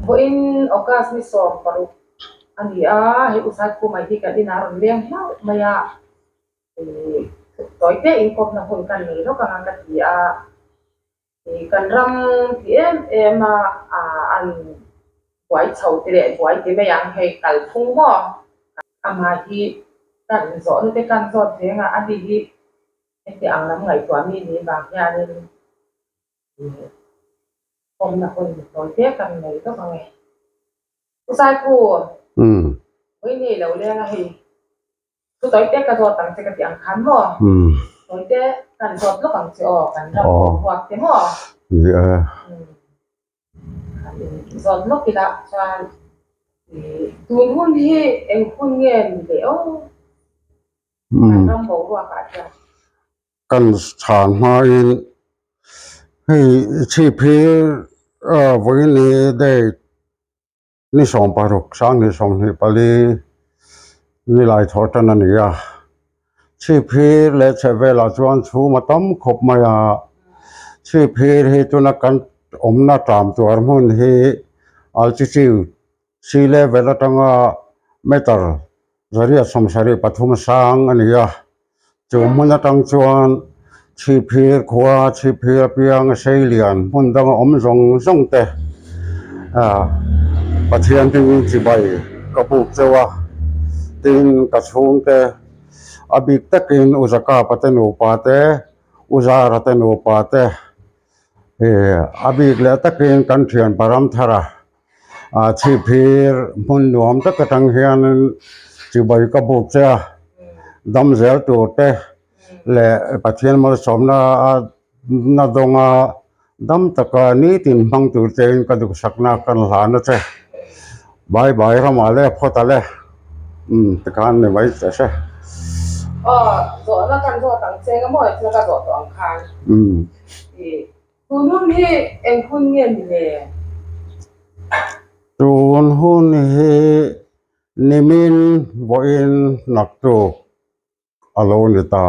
Vawiin August ni 16 a ni a, hei Usaikhuma hi kan inah a rawn leng hlauh mai a, ih tawi te inkawpna hun kan nei lawk ang a ka ti a, ih kan ram ti em em a an buai chho te leh buai ti mai ang hei kalphung maw amah hi kan zawhna te kan zawt veng a, ani hi heti ang lam ngaihtuah mi nih vang hianin ih awmna hun tawi te kan nei lawk ang e. U Saikhu, vawi nei lo leng a hei. Thu tawi te ka zawt ang che ka ti ang khan maw? Tawi te kan zawt lawk ang che aw, kan ram boruak te maw? Kan zawt lawk ila chuan tun hun hi eng hun nge ni leh aw? Kan ram boruak ah chuan. Kan chhan hmain hei chhip hi vawiin date Ni 16 2024 ni lai thaw tan a ni a, chhipphir leh chheh velah chuan chhum a tam khawp mai a, chhipphir hi tuna kan awmna ṭam tuar hmun hi altitude sea level atanga meter 173 sang a ni a. Chu hmun atang chuan Chhipphir khua, Chhipphir apiang Seilian hmun danga awm zawng zawng te ah Pathian hmingin chibai ka buk cheu a, tin ka chhungte a bik takin U Zakapa te nupa te, U Zara te nupa te ih a bik leh takin kan thian Paramthara Ah chhipphir hmun nuam tak atang hianin chibai ka buk che a, dam zel tur te leh Pathian malsawmna a na dawnga dam taka nitin hmang tur chein ka duhsakna kan hlan a che. Bye bye ramah le phawt a le umm tikhan ni mai che se. Aw zawhna kan zawt ang che emaw thil ka zawh tawh ang khan. Umm. Tun hun hi eng hun nge ni le? Tun hun hi nimin vawiin naktuk a lo ni ta.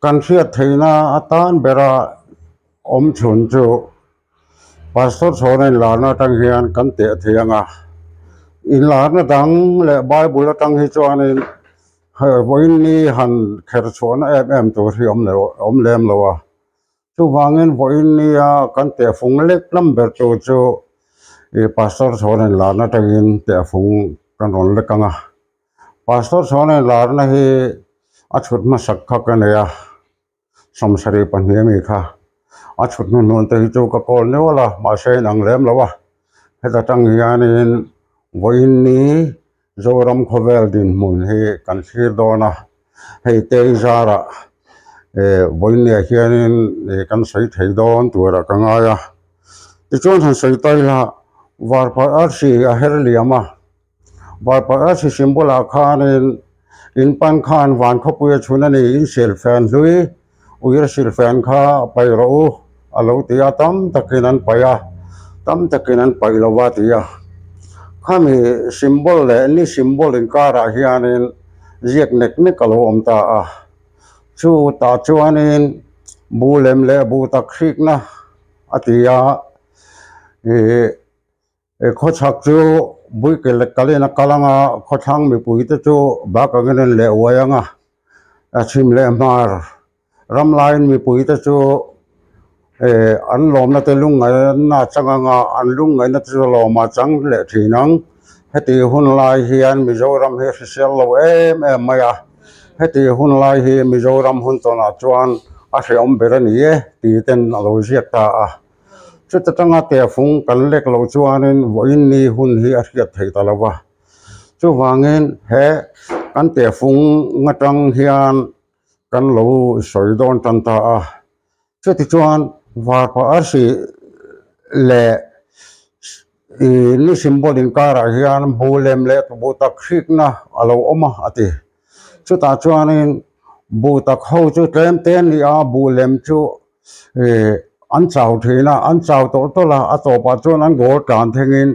Kan hriat theihna atan bera awm chhun chu Pastor chhawna inlarna atang hian kan teh thei ang a. Inlarna dang leh Bible atang hi chuanin vawiin ni han kher chhuahna em em tur hi awm lem lo a. Chuvangin vawiin nia kan tehfung lek lam ber tur chu ih Pastor chhuan inlarna atangin tehfung kan rawn lek ang a. Pastor chhuan inlarna hi a chhut hmasak kha ka nei a, 72 ami kha. A chhut hnuhnun te hi chu ka kawl nual a, mahse inang lem lo a. Heta tang hianin vawiin ni Zoram khawvel dinhmun hi kan thlir dawn a, hei te i zarah eh vawinia hianin eh kan sawi thei dawn turah ka ngai a. Tichuan han sawi ta ila varparh arsi a her liam a, varparh arsi symbol ah khanin in pan khan van khawpui a chhun a ni, in silfen hlui Uir silfen kha paih rawh u a lo ti a, tam takin an paih a, tam takin an paih lo va ti a. Khami symbol leh ni symbol inkarah hianin ziak nek nek a lo awm ta a. Chu tah chuanin bu lem leh bu tak hrikna a ti a, ih khawchhak chu Buike leh Kalin a kal ang a, khawthlang mipuite chu bak angin an leh uai ang a. A chhim leh hmar ram laiin mipuite chu eh an lawmna te lungngaihna a chang ang a, an lungngaihna te chu lawm a chang leh thin ang. Heti hun lai hian Mizoram hi hrisel lo em em mai a, heti hun lai hi Mizoram hun tawnah chuan a hrehawm ber a ni e tih ten a lo ziak ta a. Chuta tanga tehfung kan lek loh chuanin vawiin ni hun hi a hriat theih ta lo va. Chuvangin he kan tehfung atang hian kan lo sawi dawn tan ta a. Chutichuan varpa arsi leh ih ni symbol inkarah hian bu lem leh bu tak hrikna a lo awm a a ti. Chutah chuanin bu tak ho chu tlem te a ni a, bu lem chu Ih an chau thin a, an chau tawlh tawlh a, a tawpah chuan an goal tlan thlengin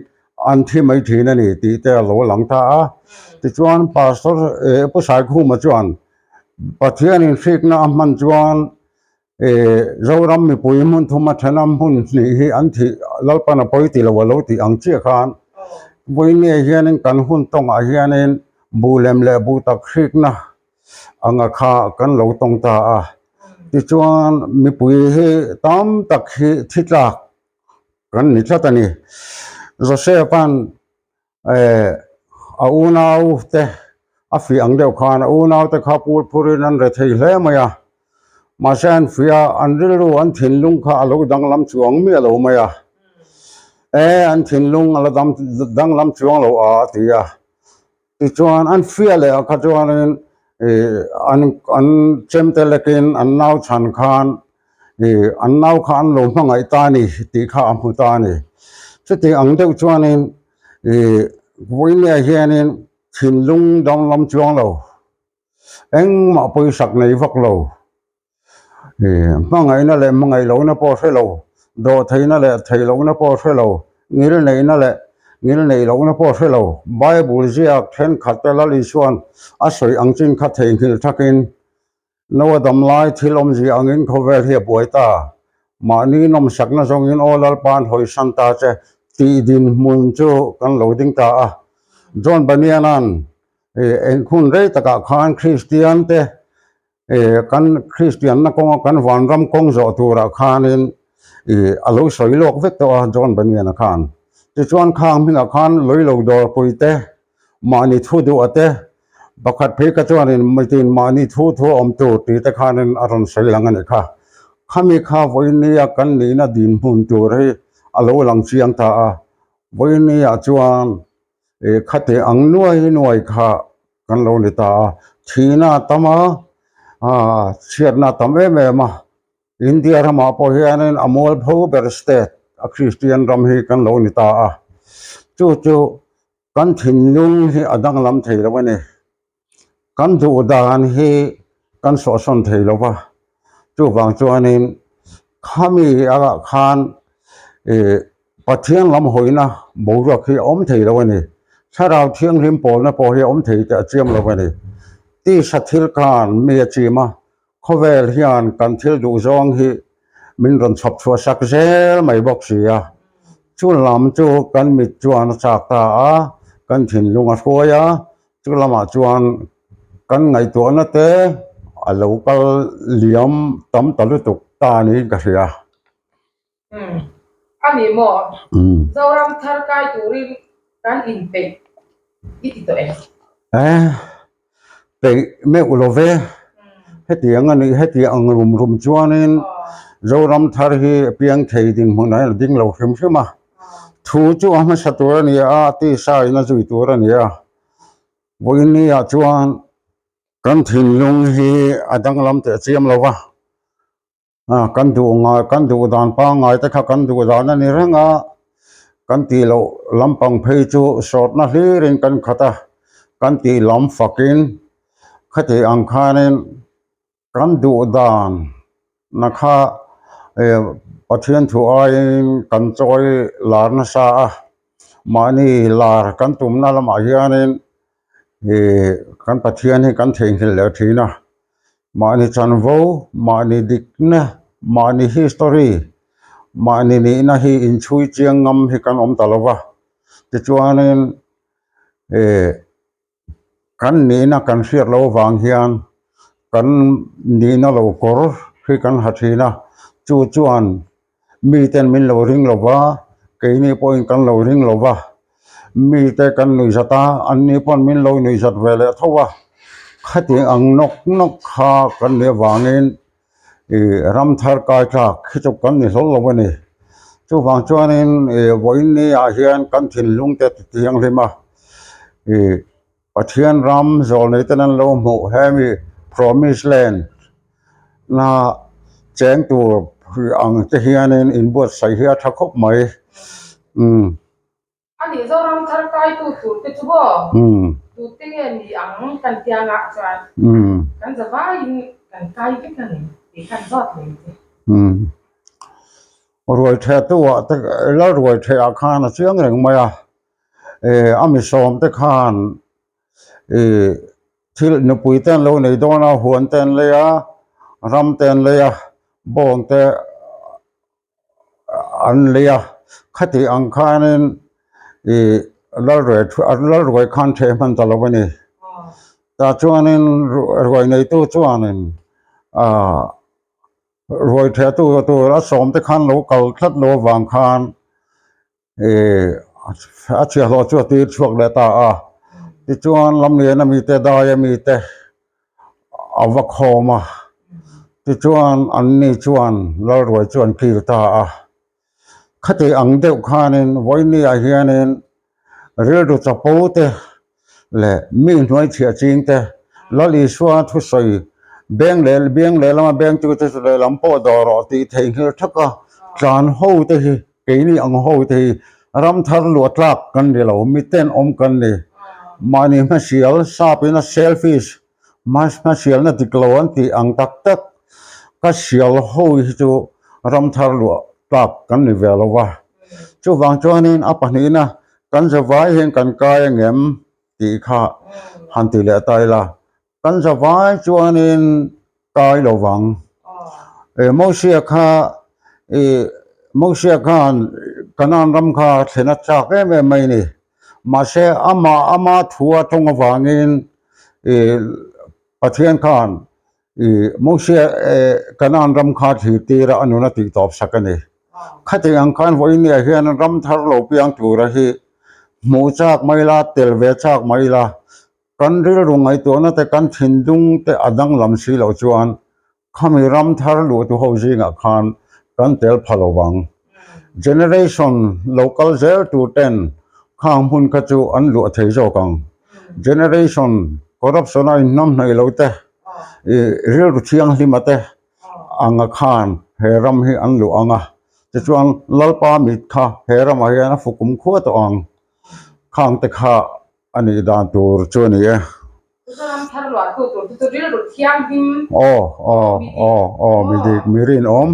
an thi mai thin a ni tih te a lo lang ta a. Tichuan Pastor ih Pu Saikhuma chuan Pathianin hrikna a hman chuan. Zoram mipui hmun thuma thenawm hmun hnih hi an thih Lalpan a pawi ti lo a lo tih ang chiah khan vawiin nge hianin kan hun tawngah hianin buh lem leh buh tak hrikna anga kha kan lo tawng ta a. Tichuan mipui hi tam tak hi thi tlak kan ni tlat a ni. Joseph-a'n a unau te a fih ang deuh khan a unau te kha pur phurin an re thei hle mai a, mahse an fih a, an rilru an thinlung kha a lo danglam chuang miah lo mai a, e an thinlung a la danglam chuang lo a a ti a. Tichuan an fiah leh ah kha chuanin ih an an chemte lekin an nau chhan khan ih an nau kha an lo hmangaih ta a ni tih kha a hmu ta a ni. Chuti ang deuh chuanin ih vawinia hianin thinlung danglam chuang lo engmah pawisak nei vak lo. Hmangaihna leh hmangaih lohna pawh hre lo, dawhtheihna leh theih lohna pawh hre lo, ngilneihna leh ngilneih lohna pawh hre lo. Bible ziak thenkhat te Lal Isua'n a sawi ang chin kha theihnghilh thakin, Noa dam lai thil awmzia angin khawvel hi a buai ta. Mahni nawmsakna zawngin aw Lalpa'n hawisan ta che tih dinhmun chu kan lo ding ta a. John Bunyan-a'n eng hun rei takah khan Kristian te Kan Kristianna kawnga kan vanram kawng zawh turah khanin a lo sawi lawk vek tawh a John Bunyan-a khan. Tichuan khang hmingah khan Loilo dawrpui te, mahni thu duh te, pakhat phei ka chuanin mitin mahni thu thu a awm tur tih te khanin a rawn sawi lang a nih kha. Khami kha vawinia kan nihna dinhmun tur hi a lo lang chiang ta a. Vawinia chuan khati ang nuai nuai kha kan lo ni ta a, thihna a tam a, aaa chhiatna a tam em em a, India ramah pawh hianin a mualpho ber state a Kristian ram hi kan lo ni ta a, chu chu kan thinlung hi a danglam thei lo a ni, kan duh dan hi kan sawhsawn thei lo va, chuvang chuanin khami ah khan ih. Pathian lam hawina boruak hi a awm thei lo a ni. Thlarau Thianghlim pawlna pawh hi a awm thei teh a chiam lo a ni. Tisa thil khan mi a chim a, khawvel hian kan thil duh zawng hi min rawn chhawp chhuah sak zel mai bawk si a. Chu lam chu kan mit chuan a chak ta a, kan thinlung a hruai a, chu lamah chuan kan ngaihtuahna te a lo kal liam tam ta lutuk ta niin ka hria. A ni maw? Zoram thar kai turin kan inpeih i ti tawh em? Eh, peih meuh lo ve. Hetiang a nih, hetiang ang rum rum chuanin Zoram thar hi piang thei dinhmun a ding lo hrim hrim a. Thu chu a hmasa tur a ni a, tisa in a zui tur a ni a. Vawiinniah chuan kan thinlung hi a danglam teh chiam lo va. Kan duh ngai kan duh dan pangngai te kha kan duh dan a ni reng a, kan tih loh lampang phei chu sawtna hlirin kan khat a, kan tih lam fakin khati ang khanin kan duh dan na kha Pathian thu aiin kan chawi lar nasa a, mahni lar kan tumna lamah hianin ih kan Pathian hi kan theihnghilh leh thin a. Mahni chanvo, mahni dikna, mahni history, mahni nihna hi inchhui chiang ngam hi kan awm ta lo va. Tichuanin eh kan nihna kan hriat loh avang hian kan nihna lo kawr hi kan ha thin a, chu chuan Miten min lo ring lo va, keini pawhin kan lo ring lo va, mite kan nuihzat a, anni pawn min lo nuihzat ve leh tho a, khati ang nawk nawk kha kan nih avangin ih ram thar kai tlak hi chu kan ni hlawl lo a ni. Chuvang chuanin ih vawiin ah hian kan thinlung te ti thianghlim a, ih Pathian ram zawlnei ten an lo hmuh hemi promise land na cheng tur ang te hianin inbuatsaih hi a tha khawp mai umm. A nih Zoram thar kaitu tur te chu maw? Tute nge ni ang kan tiangah chuan kan zavaiin kan kai vek a ni tih khan zawt leh che. Ruaithehtu ah te lal ruaitheh ah khan a chiang reng mai a. A mi sawm te khan ih thil nupui te an lo nei dawn a, huan te an lei a, ram te an lei a. Bawng te an lei a, khati ang khanin ih lalruai lalruai khan ṭheh hman ta lo a ni. Tah chuanin ruai neitu chuanin ah ruai ṭhehtu tur a sawm te khan lo kal tlat lo avang khan ih a chhiahhlawh chu a tir chhuak leh ta a. Tichuan lamlian a mite dai a mite a va khawm a, tichuan anni chuan Lalruai chu an kil ta a. Khati ang deuh khanin vawinia hianin rilru chapo te leh mi hnuai chhiah ching te Lal Isua thusawi beng leh biang leh lama bengtu te chu lehlam pawh dawh rawh tih theihnghilh thak a, tlan ho te hi keini ang ho te hi ram thar luah tlak kan ni lo, miten awm kan ni. Mahni hmasial sapin a selfish hmasialna dik lo an tih ang tak tak ka sial ho hi chu ram thar luah tlak kan ni ve lo va. Chuvang chuanin a pahnihna kan zavai hian kan kai angem tih kha han ti leh ta ila. Kan zavai chuanin kai lo vang. E Mosia kha i Mosia khan Kanaan ram kha thlen a chak em em mai ni. Mahse ama ama thu a tawng avangin i Pathian khan i Mosia e Kanaan ram kha thlir tir a a nun a tih tawp sak a ni. Khati ang khan vawinia hian ram thar lo piang tura hi hmuh chak mai la tel ve chak mai la Kan rilru ngaihtuahna te kan thinlung te a danglam si loh chuan khami ram thar luhtu ho zingah khan kan tel pha lo vang. Generation lo kal zel tur ten khang hmun kha chu an luah thei zawk ang. Generation corruption a inhnam hnaih lo te, ih rilru thianghlima te anga khan he ram hi an luah ang a. Tichuan Lalpa mit kha he ramah hian a fukum khua tawh ang. Khang te kha A nih dan tur chu a ni e. Mizoram thar luah tu tur chu chu rilru thianghlim. Aw aw aw aw mi dik mi rinawm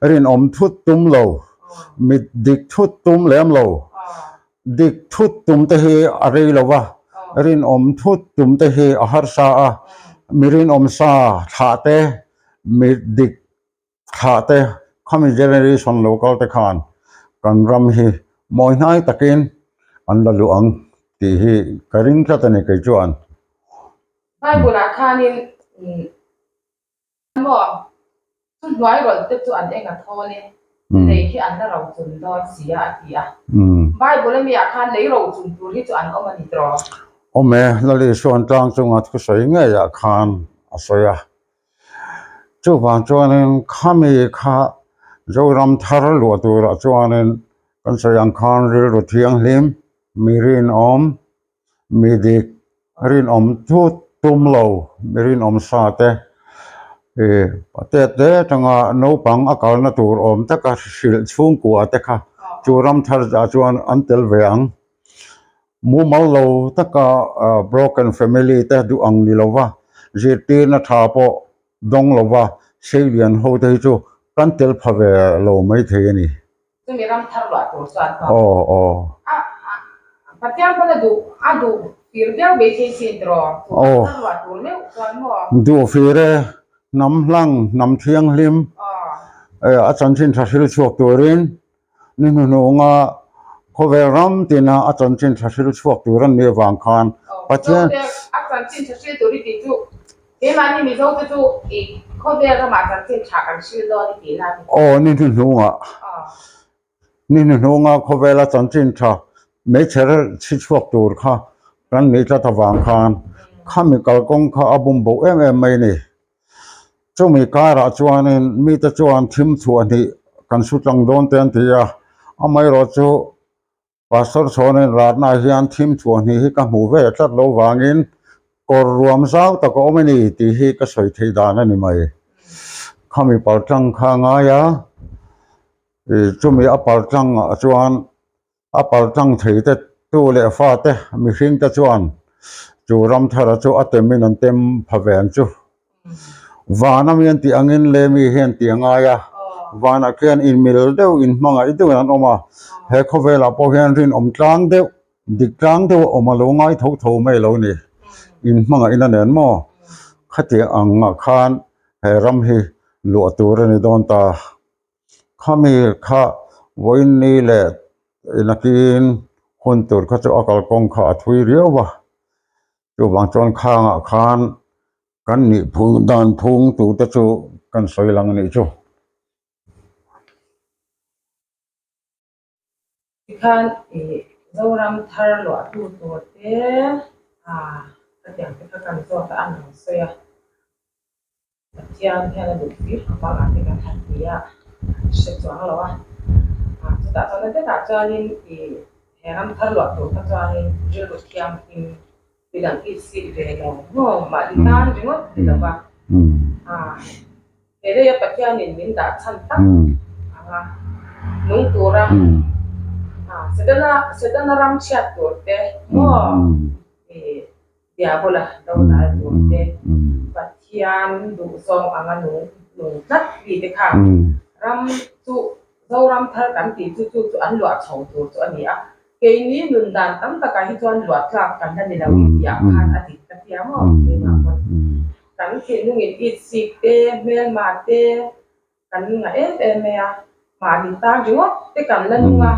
rinawm thut tum lo mi dik thut tum lem lo dik thut tum te hi a rei lo va rinawm thut tum te hi a harsa a mi rinawm sa thlah te mi dik Thlah te, khami generation lo kal te khan kan ram hi mawi hnai takin an la luh ang tih hi ka ring tlat a ni kei chuan. Bible ah khanin maw chu hnuai rawlh te chu an eng a thawl e, lei khi an la ro chun dawn si a a ti a. Bible ami ah khan lei ro chun tur hi chu an awm a ni tawh. Awm e, Lali Suan tlang chunga thusawi ngeiah khan a sawi a. Chuvang chuanin khami kha Zoram thar luah turah chuanin kan sawi ang khan rilru thianghlim, mi rinawm, mi dik, rinawm thut tum lo, mi rinawm sa te ih tet te atanga naupang a kalna tur awm taka hrilh chhungkua te kha chu ram thar ah chuan an tel ve ang. Mumal lo taka broken family te duh ang ni lova, zirtirna tha pawh dawng lova seilian ho te hi chu kan tel pha ve lo mai thei a ni. Chumi ram thar luah tur chuan chuan Aw aw. A a Pathian pawn a duh a duh fir viau mai thei sin tiraw chu ram thar luah tur meuh chuan maw. Duh fir e, hnam hlang, hnam thianghlim, a chanchin tha hril chhuak turin Ni hnuhnunga khawvel ram tina a chanchin tha hril chhuak tur an nih avang khan Pathian Mizote a chanchin tha hril tur i tih chu keimahni Mizote chu i khawvel ramah chanchin tha kan hril dawn i tih na a ni. Aw ni hnuhnunga ni hnuhnunga khawvela chanchin tha meichher chhi chhuak tur kha kan nih tlat avang khan khami kalkawng kha a bum bo em em mai a ni. Chumi karah chuanin mite chuan thim chhuah hnih kan su tlang dawn te an ti a, amaherawh chu Pastor chhawnin ratnaah hian thim chhuah hnih hi ka hmuh ve tlat lo vangin kawr ruam zau tak a awm a ni tih hi ka sawi theih dan a ni mai. Khami paltlang kha a ngai a, chumi a paltlangah chuan A paltlang thei te tu leh fa te mihring te chuan chu ram thara chu a tem in an tem pha ve ang chu. Van ami an tih angin le mi hian tih a ngai a, vanah khian inmil deuh inhmangaih deuhin an awm a, he khawvelah pawh hian rinawm tlang deuh, dik tlang deuh a awm a lo ngai tho tho mai lo ni. Inhmangaihna nen maw? Khatiang angah khan he ram hi. luah tur a ni dawn ta. Khami kha vawiin ni leh nakin hun tur kha chu a kalkawng kha a thui riau a, chuvang chuan khangah khan kan nih phung dan phung tur te chu kan sawi lang a nih chu. Tikhan ih Zoram thar luahtu tur te ah khatiang te kha kan zawt a an rawn sawi a, Pathian hian a duh fir khawp a ngah te kan han ti a, an hre chuang lo a. Ah chutah chuan a detah chuanin ih he ram thar luah tur kha chuanin rilru thianghlim midang hi sik ve lo maw mahni tan ringawt ti lo va. Ah He leia Pathianin min dah chhan tak ang a, nung tura Setana Setana ram chhiat tur te maw ih Diabola do dal tur te Pathian duhzawng anga nung nung tlat mi te kha ram chu Zoram thar kan tih chu chu chu an luah chho tur chu a ni a, keini nun dan tam takah hi chuan luah tlak kan la ni lo tih ah khan a dik ka tia maw keimah pawn kan thinlungin it sik te hmelma te kan ngah em em mai a, mahni tan ringawt te kan la nung a,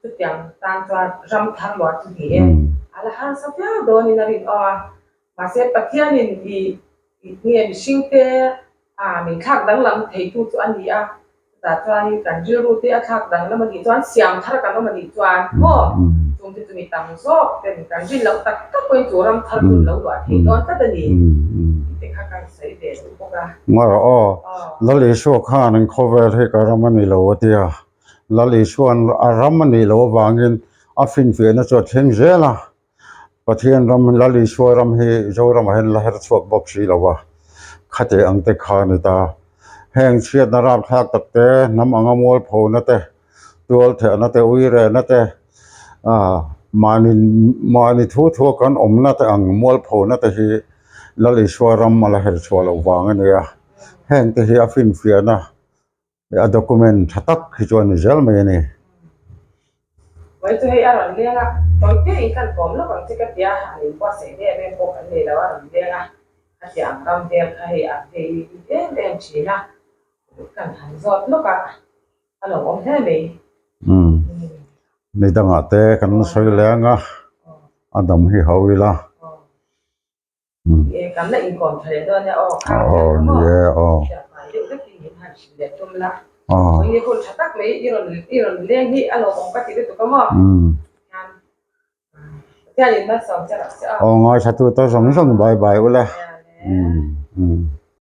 chutiang tan chuan ram thar luah chu ni e, a la harsa viau dawnin a rinawm a, mahse Pathianin ih nge mihringte A, min thlak danglam theitu chu a ni a, chutah chuanin kan rilru te a thlak danglam a nih chuan siam thar kan awm a nih chuan maw chung te chu mi tam zawk ten kan rin loh tak tak pawhin chu ram thar chu an lo luah thei dawn tlat a ni tih te kha kan sawi ve duh bawk a. Ngaih rawh aw, Lal Isua khan an khawvel hi ka ram a ni lo a tia, Lal Isua'n a ram a nih loh avangin a finfiahna chu a thleng zel a, Pathian ram Lal Isua ram hi Zoramah hian la her chhuak bawk si lo a, khate ang te kha a ni ta. Heng chhiatna rapthlak tak te, hnam anga mualphona te, tual thehna te, uirehna te, ah mahni mahni thu thua kan awmna te ang mualphona te hi Lal Isua ram a la her chhuah loh vang a ni a. Heng te hi a finfiahna A document tha tak hi chu a ni zel mai a ni. Vawi chu hei a rawn leng a, tawi te in kan kawm lawk ang che ka tia, an inbuatsaih em em pawh kan nei lo a rawn leng a, a tia ang ram vel kha hei a vei em em thin a, kan han zawt lawk a, a lo awm hle mai. Umm, ni dangah te kan sawi leng a, a dam hi ho ila. Kan la inkawm tha leh dawn e aw kha Aw ni e aw. Hriat fai deuh vekin min han hrilh leh tum la. Eng nge hun tha tak mai i rawn i rawn leng hi a lawmawm ka ti lutuk a maw. Hian Pathianin malsawm che rawh se aw. Aw ngaithla tu te zawng zawng bye bye ula.